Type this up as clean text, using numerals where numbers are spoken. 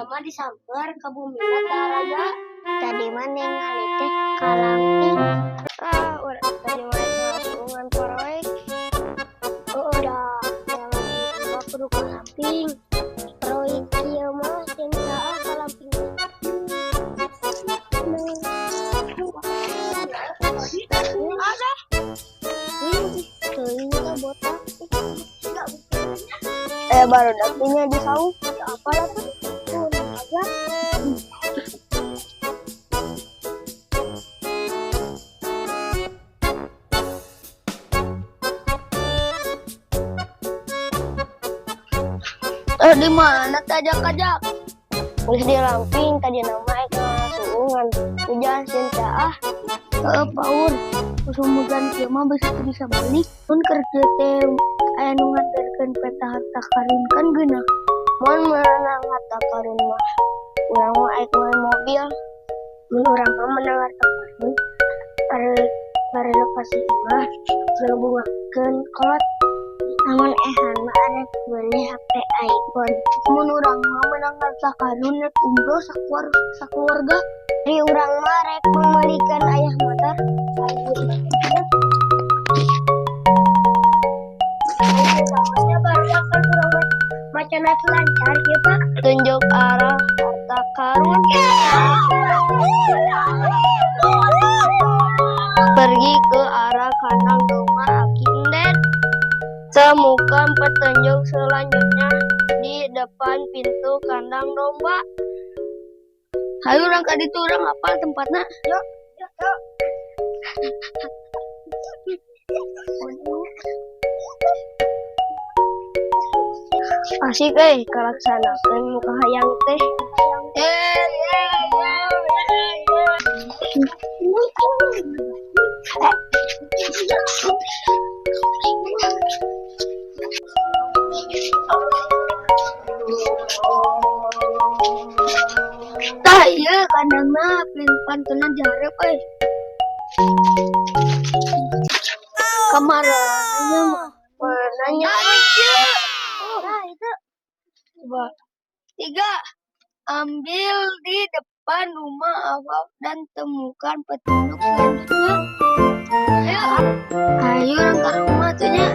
Mah disamper ka bumina teu aya. Tadi mah ningali teh kalamping. Ah, urang tadi mah ngasuungan proyek. Oh, udah jalan mah kudu kalamping. Proyek kieu mah cinta kalamping. Ada. Wih, teuing teh botak. Eh, baru dapetnya di saung. Ya apa lah tuh? Tuh, aja. Eh, di mana teh ajak-ajak? Geus dilamping tadi nama ek ngasuungan. Hujan cinta ah. Heeh, paur. Musim hujan kieu mah bisa bisa balik. Mun keur kieu teh aya nu nganterkeun peta harta karun kan geunah. Mun meunang harta karun mah urang mah aek meuli mobil. Mun urang mah meunang harta karun arek ngarenovasi imah ngalebungakeun kolot. Lamun ehan mah arek meuli HP iPhone. Mun urang mah meunang harta karun rek umroh sakeluarga. Ari urang mah rek meulikeun ayah motor. Ayo baru akan urang mah macana lancar ya, Pak. Tunjuk arah harta karun. Pergi ke arah kandang domba Aki Enden. Temukan petunjuk selanjutnya di depan pintu kandang domba. Hayu urang ka ditu, urang apal tempatna. Yuk, yuk, yuk. Asik euy kalaksanakeun muka hayang teh. Eh, eh, eh, eh, eh. Tah ieu kandangna pantuna dihareup euy. Kamarana mah mananya Nah, itu. Coba. Tiga. Ambil di depan rumah Afaf dan temukan petunjuk selanjutnya. Ayo. Ayo urang ke rumah tuh nya.